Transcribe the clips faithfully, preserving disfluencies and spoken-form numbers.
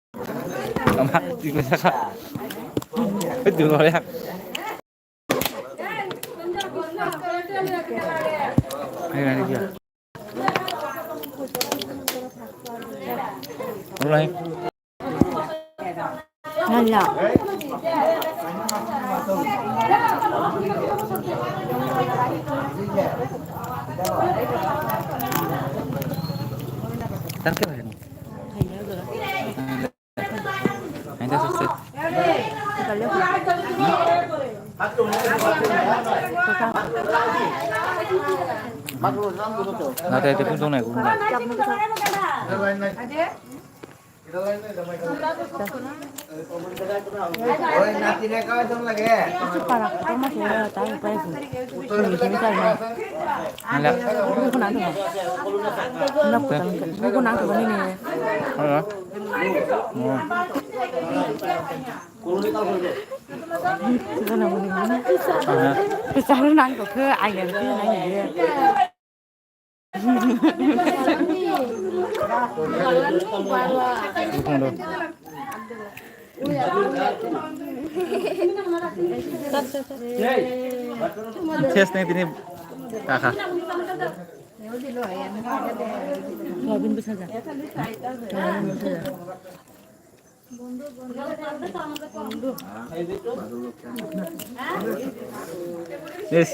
Ama, di ko saka. Itu lo ya. Ayo, ayo, ayo. Mulai. Lala. Tangke ba ni? Ayo, dah, dah, dah. Nate, te phone tong nai, phone tong nai. Hala. Hala. Hala. Pecah lu nang kok ke air tu nang dia. Test ni tini kakha. Soyabin bwsa ja. Soyabin bwsa ja. Yes.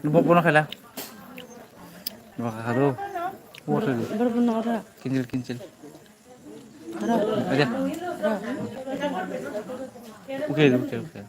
Bo bono khaila. Bo kha do. Bo khaila. Kinjil, kinjil. Aja. Okay, okay, okay.